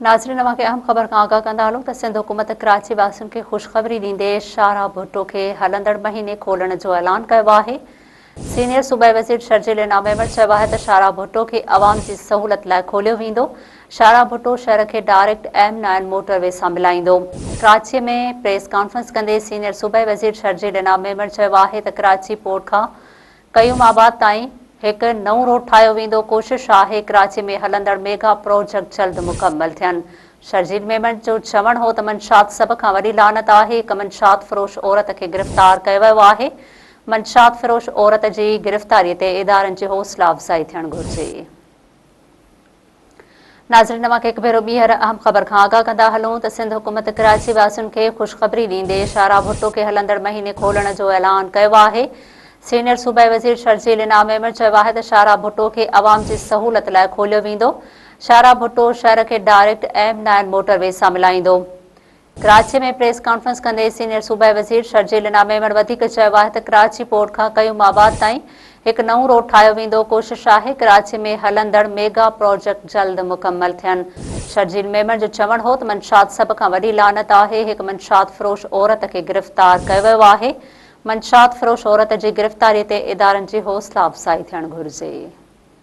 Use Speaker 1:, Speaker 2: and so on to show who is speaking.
Speaker 1: ناظرين اوهان کي اهم خبر کان آگاهه ڪندا هلون ته سنڌ حڪومت ڪراچي واسين کي خوشخبري ڏيندي شاهراهه ڀٽو کي هلندڙ مهيني کولڻ جو اعلان ڪيو آهي. سينيئر صوبائي وزير شرجيل انعام ميمڻ چيو آهي ته شاهراهه ڀٽو کي عوام جي سهولت لاء کوليو ويندو، شاهراهه ڀٽو شهر کي direct M nine motor V سان ملائيندو. ڪراچي ۾ پريس ڪانفرنس ڪندي سينيئر صوبائي وزير شرجيل انعام ميمڻ چيو آهي ته ڪراچي پورٽ کان قيوم آباد تائين هڪ نئون روڊ ٺاهيو ويندو، ڪوشش آهي ڪراچي ۾ هلندڙ ميگا پروجيڪٽ جلد مڪمل ٿين. شرجيل ميمڻ جو چوڻ هو ته منشيات سڀ کان وڏي لعنت آهي، هڪ منشيات فروش عورت کي گرفتار ڪيو ويو آهي، منشيات فروش عورت جي گرفتاري تي ادارن جي حوصلا افزائي ٿيڻ گهرجي. ناظرين اوهان کي هڪ ڀيرو ٻيهر اهم خبر کان آگاهه ڪندا هلون ته سنڌ حڪومت ڪراچي واسين کي خوشخبري ڏيندي شاهراهه ڀٽو کي هلندڙ مهيني کولڻ جو اعلان ڪيو آهي. سينيئر صوبائي وزير شرجيل انعام ميمڻ چيو آهي ته شاهراهه ڀٽو کي عوام جي سهولت لاء کوليو ويندو، شاهراهه ڀٽو شهر کي direct M nine motor V سان ملائيندو. ڪراچي ۾ پريس ڪانفرنس ڪندي سينيئر صوبائي وزير شرجيل انعام ميمڻ وڌيڪ چيو آهي ته ڪراچي پورٽ کان قيوم آباد تائين هڪ نئون روڊ ٺاهيو ويندو، ڪوشش آهي ڪراچي ۾ هلندڙ ميگا پراجيڪٽ جلد مڪمل ٿين. شرجيل ميمڻ جو چوڻ هو ته منشيات سڀ کان وڏي لعنت آهي، هڪ منشيات فروش عورت کي گرفتار ڪيو ويو آهي، منشيات فروش عورت جي گرفتاري تي ادارن جي حوصلا افزائي ٿيڻ گهرجي.